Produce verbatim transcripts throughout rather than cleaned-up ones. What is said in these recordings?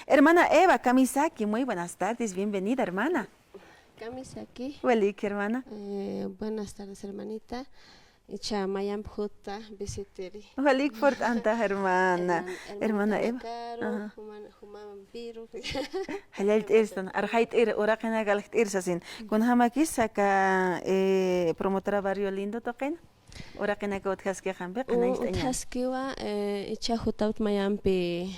Hermana Eva, kamisaki, muy buenas tardes, bienvenida, hermana. Kamisaki. Walik, hermana. Eh, buenas tardes, hermanita. Icha mayamp jutta visitiri. Walik purt'antax, hermana. Herman-, hermanita Eva. Macaru, ajá. Juman-, jumampiru. Jallallt'iristun, arxayt'ir, uraqinaka aljt'ir sasin. Kunjamakis aka, eh, promotora Barrio Lindo tuqin. Uraqinaka utjaskixampi, mm, qhanañcht'aña. Utjaskiwa, eh, icha jutawt mayampi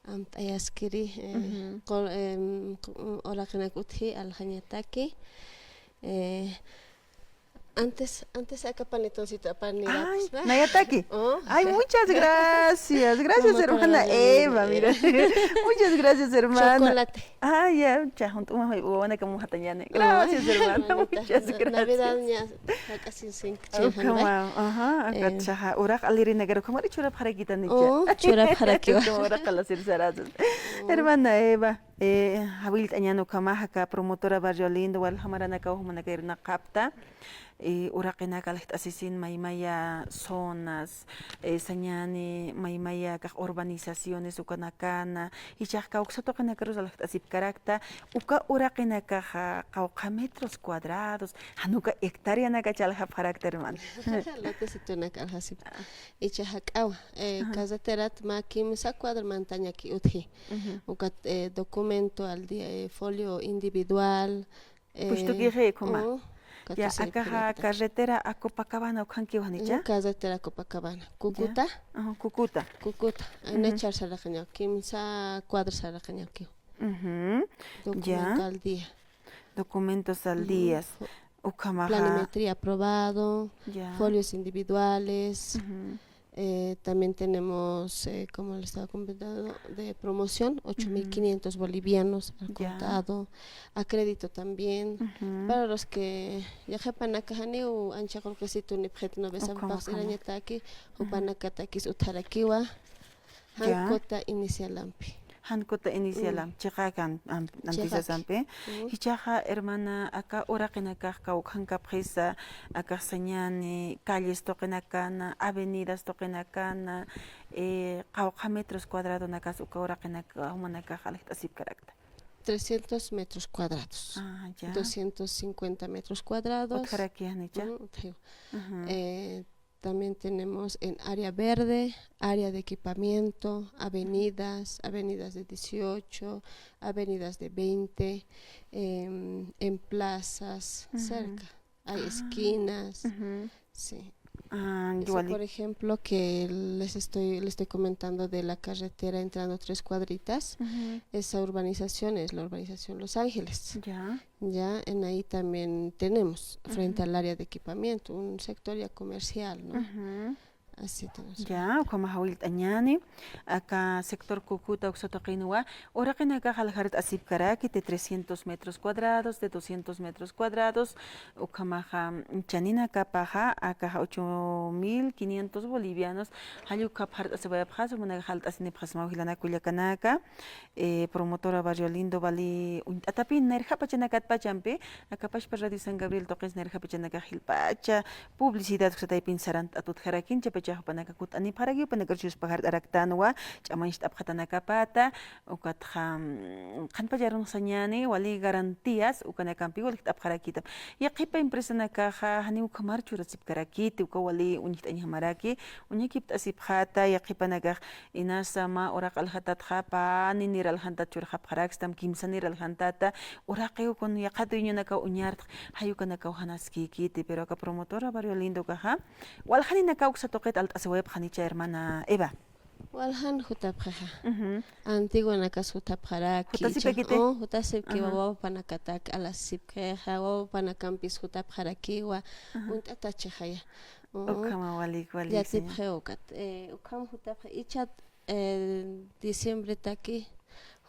amt'ayaskiri, eh, ujú, qul-, em, qu-, uraqinak utji, aljañataki. Eh, antes, antes aka panetoncito, apanirakus, ay, ¿no? Nayataki. Oh. Ay, muchas gracias. Gracias, hermana Eva, mira. Muchas gracias, hermana. Chocolate. Ah, ya, cha, junt'uma, wawanaka munxatañäni. Oh. Gracias, hermana. Muchas gracias. Navidad ña, jak'asin sin Ukhama, ajá, aka, eh, chhaxa, uraq alirinakaru ukhamari churapxarakitanicha. Oh, churapxarakiwa. Ukhama uraq alasir sarasas. Oh. Hermana Eva, eh, jawillt'añän ukhamax aka promotora Barrio Lindo, walja maranakaw jumanakax irnaqapxta, eh, uraqinaka aljt'asisin maymaya zonas, eh, sañäni maymaya akax urbanizaciones ukanakana, jichhax kawksa tuqinakarus aljt'asipkarakta, uka uraqinakaxa qawqha metros cuadrados, jan uka hectáreanakacha aljapxarakta, hermana. Lotecitonak aljasipxta. Ah. Icha jak'awa, eh, ajá, carreterat mä kimsa cuadra mantañaki utji. Ujú. Ukat, eh, documento al día, eh, folio individual, eh, pucht'ukixi ukhama. Oh, ya, catorce akaxa proyecto. Carretera a Copacabana ukhankiwa janicha? Ujú, carretera a Copacabana. Ya. Cúcuta. Ajá, Cúcuta. Cúcuta. Ujú. Anchar saraqañaw, kimsa cuadra saraqañakiw. Ujú. Documento al día. Ya. Documentos al día. Ujú. Ukhamaxa. Planimetría aprobado, ya, folios individuales. Ujú. Eh, también tenemos, eh, como le estaba comentando, de promoción, ujú, ocho mil quinientos bolivianos al, ya, contado, a crédito también. Ujú. Para los que, yaqhipanakax janiw ancha qullqisitunipxit, ¿no? Ukhama, ukhama. Irañataki, ujú, jupanakatakis utjarakiwa. Ya. Jan cuota inicialampi. Jan cuota inicialampi. Mm. Chiqakan, am-, chiqaki. Antisasampi. Mm. Jichhaxa, hermana, aka uraqinakax kawkhankapxisa, akax sañäni, calles tuqinakana, avenidas tuqinakana, eh, qawqha metros cuadradonakas uka uraqinaka, jumanakax aljt'asipkarakta. Trescientos metros cuadrados. Ah, ya. Doscientos cincuenta metros cuadrados. Utjaraki janicha. Mm, utjiw. Ajá. Eh, También tenemos en área verde, área de equipamiento, avenidas, avenidas de dieciocho, avenidas de veinte, em, en plazas, ujú, cerca. Hay, ah, esquinas. Ujú. Sí. Ah, esa, igual y por ejemplo, que les estoy, les estoy comentando de la carretera entrando tres cuadritas, ujú, esa urbanización es la urbanización Los Ángeles. Ya. Ya, en ahí también tenemos, frente, ujú, al área de equipamiento, un sector ya comercial, ¿no? Ujú. Así tenemos. Ya, ukhama jawillt'añäni. Aka sector Cúcuta uksa tuqinwa, uraqinakax aljart'asipkaraki de trescientos metros cuadrados, de doscientos metros cuadrados, ukhamaxa, mm, chaninakapaxa, akaxa ocho mil quinientos bolivianos, jall ukhap jart'asiwayapxasa, jumanakax jalt'asinipxasmaw jilanaka kullakanaka. Eh, promotora Barrio Lindo wali uñt'atapin nayrjapachanakatpachampi, aka pachpa Radio San Gabriel tuqins nayrjapachanakax jilpacha publicidad uksa taypin sarant'atutjarakincha, pacha jupanaka kutt'anipxaraki, jupanakar chuspa jart'araktanwa, ch'amañcht'apxatanakapata, ukatxa, mm, qhanpacharun sañäni, wali garantías ukanakampi walikt'apxarakita. Yaqhipa empresanakaxa, janiw ukhamar churasipkarakiti, uka wali uñjt'añjamaraki, uñakipt'asipxata, yaqhipanakax, inasa mä uraq aljatatxa, pä ninir aljantat churxapxarakstam, kimsanir aljantata, uraqiw kun yaqha dueñonakaw uñartx, jay ukanakaw jan askïkiti, pero aka promotora Barrio Lindo ukaxa, waljaninakaw uksa tuqit alt'asiwayapxanicha, hermana Eva. Waljan jutapxixa. Ujú. Antiguanakas jutapxaraki. Jutasipkiti. Oh, jutasipkiwa, ujú, wawapanakatak alasipxixa, wawapanakampis jutapxarakiwa, ujú, uñt'atachixaya. Ujú. Ukhama walik, walik, señor. Yatipxi ukat, eh, ukham jutapxi, ichat, eh, diciembretaki,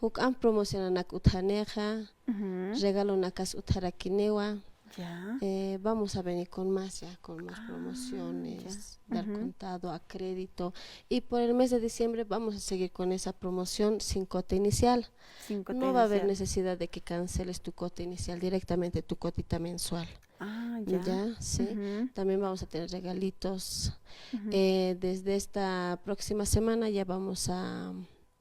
juk'amp promocionanak utjanixa, ujú, regalonakas utjarakiniwa. Ya. Eh, vamos a venir con más, ya, con más, ah, promociones, ya, dar, ujú, contado a crédito. Y por el mes de diciembre vamos a seguir con esa promoción sin cuota inicial. Sin cuota inicial. No va a haber necesidad de que canceles tu cuota inicial, directamente tu cuotita mensual. Ah, ya. Ya, sí. Ujú. También vamos a tener regalitos. Ujú. Eh, desde esta próxima semana ya vamos a,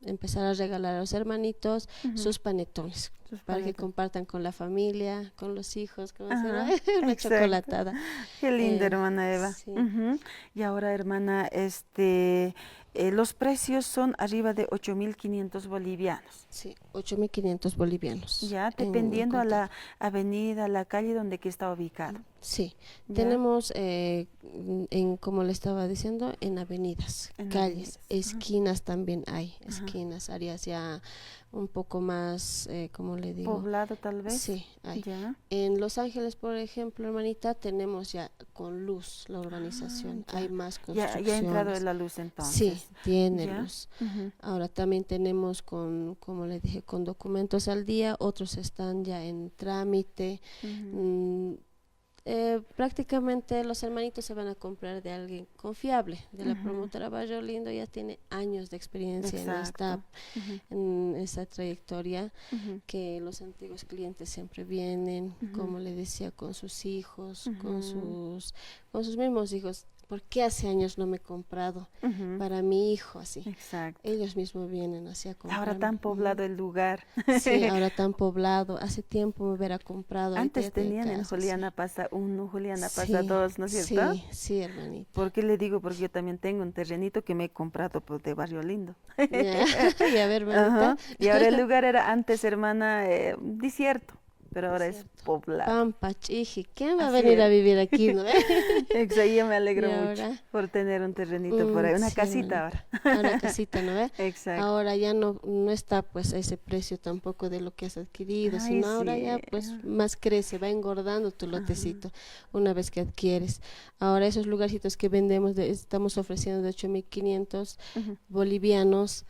empezar a regalar a los hermanitos sus panetones para que compartan con la familia, con los hijos, como se llama, una chocolatada. Qué lindo, hermana Eva. Sí. Y ahora, hermana, este, eh, los precios son arriba de ocho mil quinientos bolivianos. Sí, ocho mil quinientos bolivianos. Ya, dependiendo a la avenida, la calle donde que está ubicado. Sí, tenemos, eh, en, como le estaba diciendo, en avenidas, calles, esquinas también hay, esquinas, áreas ya un poco más, eh, ¿cómo le digo? Poblado, tal vez. Sí, hay. Ya. En Los Ángeles, por ejemplo, hermanita, tenemos ya con luz la urbanización, hay más construcciones. Ya, ya ha entrado la luz entonces. Sí, tiene luz. Ahora también tenemos con, como le dije, con documentos al día, otros están ya en trámite. Mm, eh, prácticamente los hermanitos se van a comprar de alguien confiable, de la promotora Barrio Lindo, ya tiene años de experiencia en esta, en esta trayectoria, que los antiguos clientes siempre vienen, como le decía, con sus hijos, con sus, con sus mismos hijos. ¿Por qué hace años no me he comprado para mi hijo así? Exacto. Ellos mismos vienen así a comprar. Ahora tan poblado el lugar. Sí, ahora tan poblado. Hace tiempo me hubiera comprado. Antes tenían en Juliana Pasa uno, Juliana Pasa dos, ¿no es cierto? Sí, sí, hermanita. ¿Por qué le digo? Porque yo también tengo un terrenito que me he comprado, pues, de Barrio Lindo. Ya. Y a ver, hermanita. Y ahora el lugar era antes, hermana, eh, desierto, pero ahora es poblado. Pampa, ch'iji, ¿quién va a venir a vivir aquí, no? Exacto, yo me alegro mucho por tener un terrenito por ahí, una casita ahora. Una casita, ¿no ve? Exacto. Ahora ya no, no está, pues, a ese precio tampoco de lo que has adquirido, sino ahora ya, pues, más crece, va engordando tu lotecito una vez que adquieres. Ahora esos lugarcitos que vendemos, de, estamos ofreciendo de ocho mil quinientos bolivianos,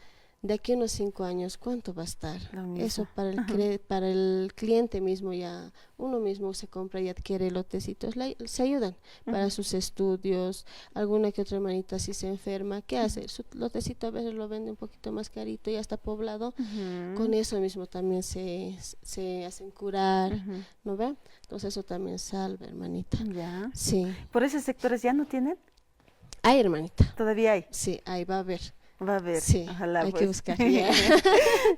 de aquí a unos cinco años, ¿cuánto va a estar? Lo mismo. Eso para el cre-, para el cliente mismo ya, uno mismo se compra y adquiere lotecitos, la, se ayudan para sus estudios, alguna que otra hermanita si se enferma, ¿qué hace? Su lotecito a veces lo vende un poquito más carito, ya está poblado, con eso mismo también se, se hacen curar, ¿no ve? Entonces eso también salva, hermanita. Ya. Sí. ¿Por esos sectores ya no tienen? Hay, hermanita. ¿Todavía hay? Sí, hay, va a haber. Va a haber. Sí, ojalá, hay que buscar.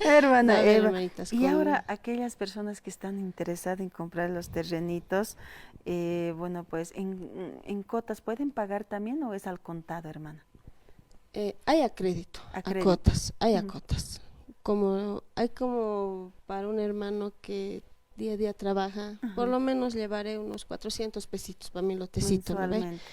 Hermana Eva, y ahora aquellas personas que están interesadas en comprar los terrenitos, eh, bueno, pues, en, en cuotas, ¿pueden pagar también o es al contado, hermana? Eh, hay a crédito, a cuotas, hay a cuotas. Como, hay como para un hermano que día a día trabaja, por lo menos llevaré unos cuatrocientos pesitos para mi lotecito, ¿no ve? Mensualmente.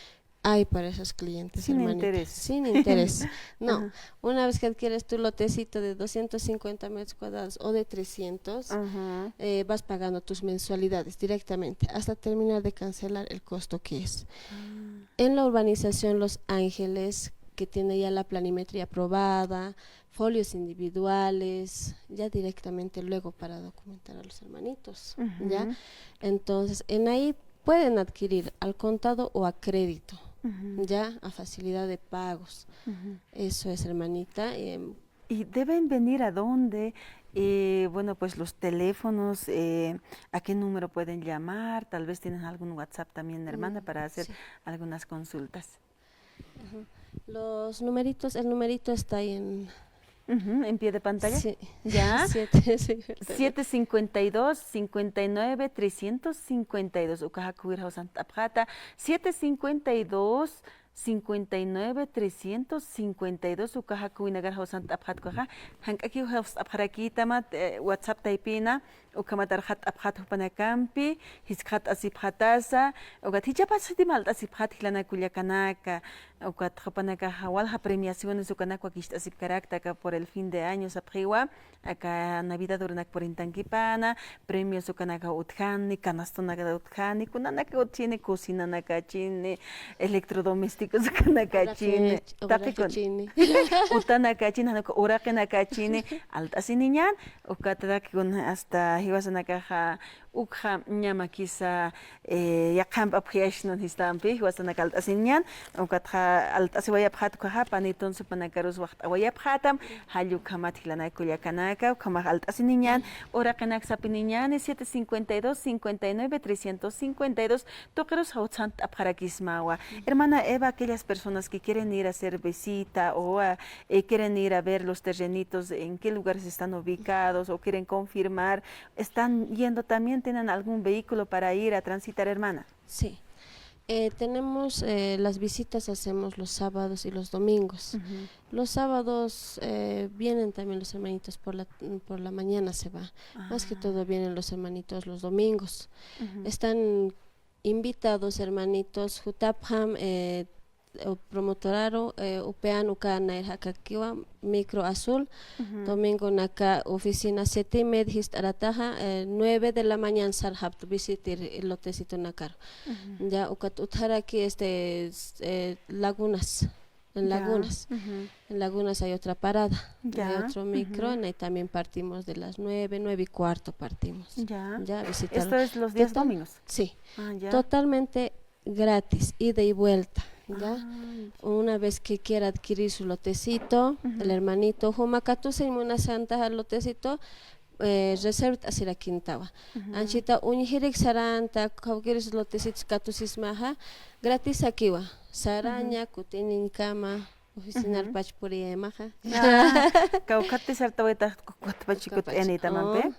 Hay para esos clientes, hermanita. Sin interés. Sin interés. No, una vez que adquieres tu lotecito de doscientos cincuenta metros cuadrados o de trescientos, eh, vas pagando tus mensualidades directamente hasta terminar de cancelar el costo que es. En la urbanización Los Ángeles, que tiene ya la planimetría aprobada, folios individuales, ya directamente luego para documentar a los hermanitos, ¿ya? Entonces, en ahí pueden adquirir al contado o a crédito, ya a facilidad de pagos. Eso es, hermanita. Em, ¿y deben venir a dónde? Eh, bueno, pues los teléfonos, eh, ¿a qué número pueden llamar? Tal vez tienen algún WhatsApp también, hermana, para hacer algunas consultas. Los numeritos, el numerito está ahí en... ¿En pie de pantalla? Sí. Ya. Siete cincuenta y dos, cincuenta y nueve, trescientos cincuenta y dos. Uka jakhuwir jawsant'apxäta. Siete cincuenta y dos, cincuenta y nueve, trescientos cincuenta y dos. Uka jakhuwinagar jawsant'apxät ukaxa. Jank'akiw jawst'apxarakïtama, eh, WhatsApp taypina. Ukhamat arxat'apxät jupanakampi, jiskxat'asipxätasa, ukat jichhapax siti malt'asipxät jilanak kullakanaka, ukat jupanakaxa walja premiaciones ukanak wakicht'asipkarakta aka por el fin de año sapxiwa, aka Navidad urunak purintankipana, premios ukanaka utjani, canastonaka utjani, kunanaka utjini, cocinanakachini, electrodomésticos ukanakachini, taqikun, utanakachini, jan uka uraqinakachini, alt'asiniñan, Ukatakun hasta jiwasanakaxa Ukxa ñamakisa, eh, yaqhamp'apxi, asnan sistampi, jiwasanaka alt'asiniñan, ukatxa alt'asiwayapxät ukhaxa, panitun supanakarus waxt'awayapxätam, jall ukhamat jilanaka kullakanaka, ukhamax alt'asiniñan, uraqinak sapiniñäni, siete cincuenta y dos, cincuenta y nueve, trescientos cincuenta y dos, tuqirus jawsantt'apxarakismawa. Hermana Eva, aquellas personas que quieren ir a hacer visita o a, eh, quieren ir a ver los terrenitos, en qué lugares están ubicados o quieren confirmar, están yendo también, ¿tienen algún vehículo para ir a transitar, hermana? Sí. Eh, tenemos, eh, las visitas hacemos los sábados y los domingos. Los sábados, eh, vienen también los hermanitos por la, por la mañana se va. Más que todo vienen los hermanitos los domingos. Están invitados, hermanitos, jutapxam, eh, promotoraru, eh, upian uka nayrjakakiwa, Micro Azul, domingonaka oficina siete y media jist'arataxa, eh, nueve de la mañana sarxapxta visitir lotesitunakaru. Ya, ukat utjaraki, este, s-, eh, Lagunas, en Lagunas. En Lagunas hay otra parada, hay otro micro, y también partimos de las nueve, nueve y cuarto partimos. Ya. Ya, visitar. ¿Esto es los días domingos? Sí. Ah, ya. Totalmente gratis, ida y vuelta, ¿ya? Una vez que quiera adquirir su lotecito, el hermanito, juma katusiñ munasantaxa lotecito, eh, reservat'asirakïntawa. Anchhita uñjirik saranta, kawkïris lotecitos katusismaxa, gratisakiwa. Saraña, kutiniñkama, oficinarpach puriyaymaxa. Ah, kawkhat sartawaytax kukutpach kut'iyanitamampi.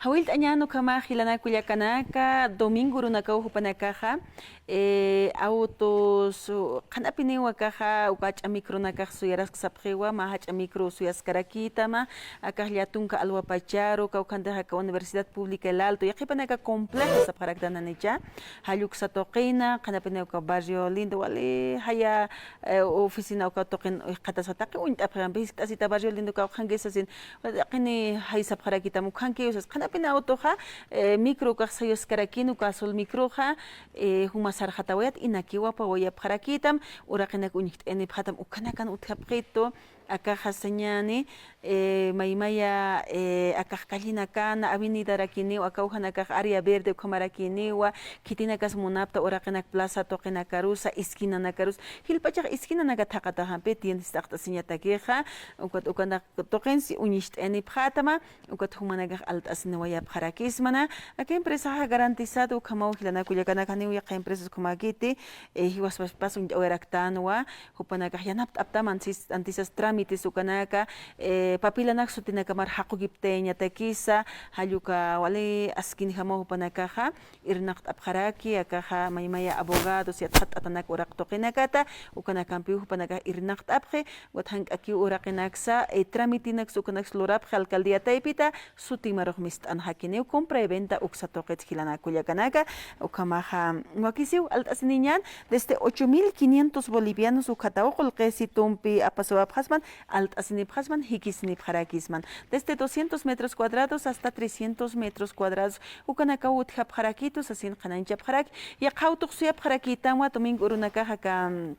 Jawillt'añän ukhamax jilanaka kullakanaka, domingo urunakaw jupanakaxa, eh, autos, u-, qhanapiniw akaxa, uka jach'a micronakax suyarask sapxiwa, mä jach'a micro suyaskarakïtama, akax Llatunka alwapacharu, kawkhantixa aka Universidad Pública El Alto, yaqhipanaka complejo sapxaraktan janicha, jall uksa tuqina, qhanapiniw aka Barrio Lindo, wali jaya, eh, oficina uka tuqin, eh, jikxatasxa taqi uñt'apxi, ampi jiskt'asita Barrio Lindo kawkhanki sasin, taqini jay sapxarakïtam, ukhankiw sas, qhanapin autoxa, eh, micro ukax sayuskarakïn, uka azul microxa, eh, juma sarxatawayat, inakiw apawayapxarakïtam, uraqinak uñjt'ayanipxätam, ukhanakan utjapxitu, akaxa sañäni, eh, maymaya, eh, akax callinakana, avenidarakiniw, aka ujanakax área verde ukhamarakiniwa, khitinakas munapta uraqinak plaza tuqinakarusa, esquinanakarusa, jilpachax esquinanakat thaqataxampi, tienda jist'axt'asiñatakixa, ukat ukanak tuqinsi uñjt'ayanipxätama, ukat jumanakax alt'asiniwayapxarakismana, aka empresaxa garantizado ukhamaw jilanaka kullakanaka, janiw yaqha empresas ukhamäkiti, eh, jiwaspas uñt'awayaraktanwa, jupanakax yanapt'aptam antis-, antisas trámites ukanaka, eh, papilanak sutinakamar jaqukiptayañatakisa, jall uka wali askinjamaw jupanakaxa, irnaqt'apxaraki, akaxa maymaya abogados, yatxatt'atanak uraq tuqinakata, ukanakampiw jupanakax irnaqt'apxi, ukat jank'akiw uraqinaksa, eh, trámitenaksa ukanaksa lurapxi alcaldía taypita, suti marux mist'anxakiniw, compra y venta uksa tuqit jilanaka kullakanaka, ukhamaxa, wakisiw alt'asiniñan, desde ocho mil quinientos bolivianos ukhataw qullqi situmpi apasiwapxasman, alt'asinipxasman, jikisinipxarakisman. Desde doscientos metros cuadrados hasta trescientos metros cuadrados, ukanakaw utjapxarakitu, sasin qhanañchapxaraki, yaqha autox suyapxarakïtamwa, domingo urunakax aka, mm,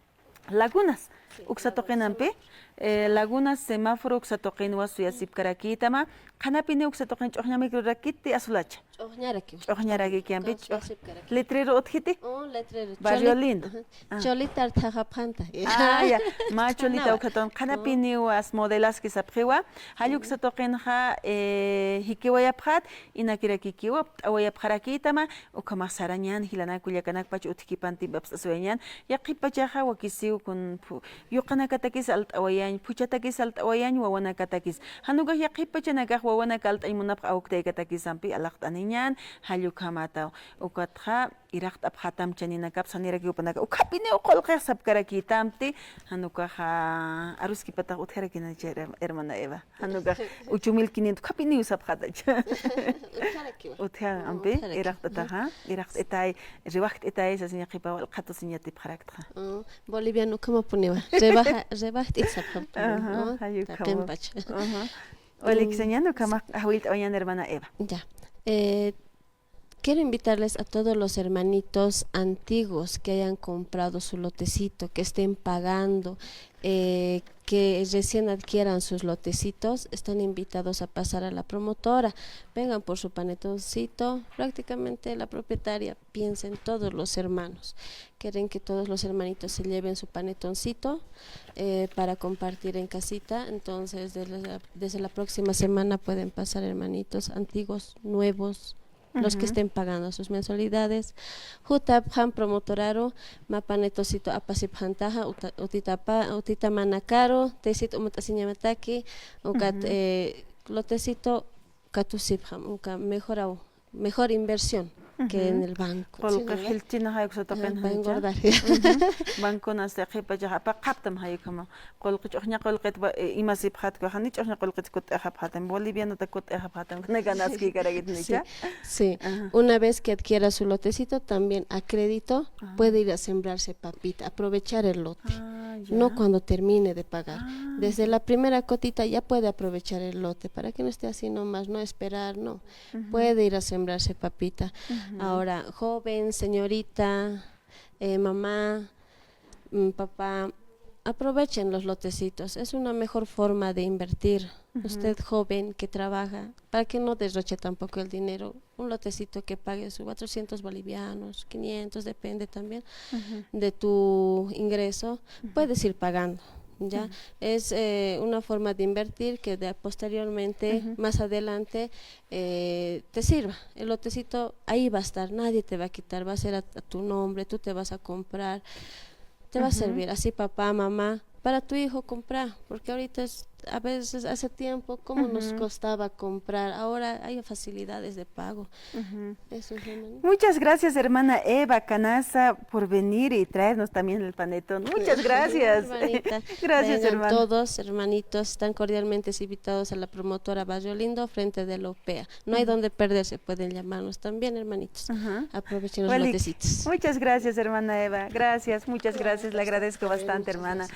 Lagunas, uksa tuqinampi, eh, Lagunas semáforo uksa tuqinwa suyasipkarakïtama, qhanapini uksa tuqin ch'uxña microrakiti azulacha. Ch'uxñarakiw. Ch'uxñarakikiyampi, ch'ux-, letrero utjiti? Oh, letrero. Barrio Lindo. Ajá. Cholita arthaxapxanta. Ah, ya. Mä Cholita ukhatun qhanapiniw as modelaski sapxiwa. Jall uksa tuqinxa, eh, jikiwayapxät, inakirakikiwa, apt'awayapxarakïtama, ukhamax sarañän, jilanaka kullakanakpach utjkipantimpi apst'asiwayañän, yaqhip pachaxa wakisiw kun phu-, yuqanakatakis alt'awayañ, phuchhatakis alt'awayañ, wawanakatakis. Jan ukax yaqhip pachanakax wawanaka alt'añ munapx awktaykatakis ampi alaqt'aniñän, jall ukhamataw. Ukatxa iraqt'apxätam chaninakap, sanirakiw jupanaka ukhapiniw qullqix sapkarakïtamti, jan ukaxa aruskipatax utjarakinachi, her-, hermana Eva. Jan ukax ocho mil quinientos, ukhapiniw sapxätach. Utjarakiwa. Utja, ampi, iraqt'ataxa, iraqt'itay, rewajt'itay, sasiña qhipa wal qhatusiñ yatipxaraktxa. Mm, boliviano ukhamapuniwa. Rebaja, rewajt'it sapxapuniwa. Ajá, jall ukhama. Taqinpach. Ajá. Walikisañän, ukhamax jawillt'awayañän hermana Eva. Ya. Eh, Quiero invitarles a todos los hermanitos antiguos que hayan comprado su lotecito, que estén pagando, eh, que recién adquieran sus lotecitos, están invitados a pasar a la promotora. Vengan por su panetoncito. Prácticamente la propietaria piensa en todos los hermanos. Quieren que todos los hermanitos se lleven su panetoncito, eh, para compartir en casita. Entonces, desde la, desde la próxima semana pueden pasar hermanitos antiguos, nuevos, los que estén pagando sus mensualidades. Jutapxam promotoraru, mä panetocito apasipxantaxa, uta-, utitapa-, utitamanakaru, taysit umut'asiñamataki, ukat, eh, lotecito katusipxam, uka mejoraw, mejor inversión que en el banco, ¿sí, verdad? Qullqi jilchina jayuksa taqin va a engordar. Banconas qhipachaxa apaqaptam jayukhama. Qullqi ch'uxña qullqit, eh, imasipxatku, jani ch'uxña qullqit kut'ixapxatam, bolivianota kut'ixapxatam, kuna ganaskïkarakit, ¿no? Sí, sí. Una vez que adquiera su lotecito, también a crédito puede ir a sembrarse papita, aprovechar el lote. No cuando termine de pagar. Desde la primera cuotita ya puede aprovechar el lote, para que no esté así nomás, no esperar, no. Puede ir a sembrarse papita. Ahora, joven, señorita, eh, mamá, mm, papá, aprovechen los lotecitos. Es una mejor forma de invertir. Usted joven que trabaja, para que no derroche tampoco el dinero. Un lotecito que pague sus cuatrocientos bolivianos, quinientos, depende también de tu ingreso, puedes ir pagando, ¿ya? Es, eh, una forma de invertir que de, posteriormente, más adelante, eh, te sirva. El lotecito ahí va a estar, nadie te va a quitar, va a ser a, a tu nombre, tú te vas a comprar, te va a servir. Así papá, mamá, para tu hijo comprar, porque ahorita es, a veces hace tiempo, ¿cómo nos costaba comprar? Ahora hay facilidades de pago. Eso es lo bueno. Muchas gracias, hermana Eva Canaza, por venir y traernos también el panetón. Muchas gracias. Hermanita. Gracias, hermana. Vengan todos, hermanitos, están cordialmente invitados a la promotora Barrio Lindo, frente de la OPEA. No hay donde perderse, pueden llamarnos también, hermanitos. Aprovechen los lotecitos. Muchas gracias, hermana Eva. Gracias, muchas gracias. Le agradezco bastante, hermana.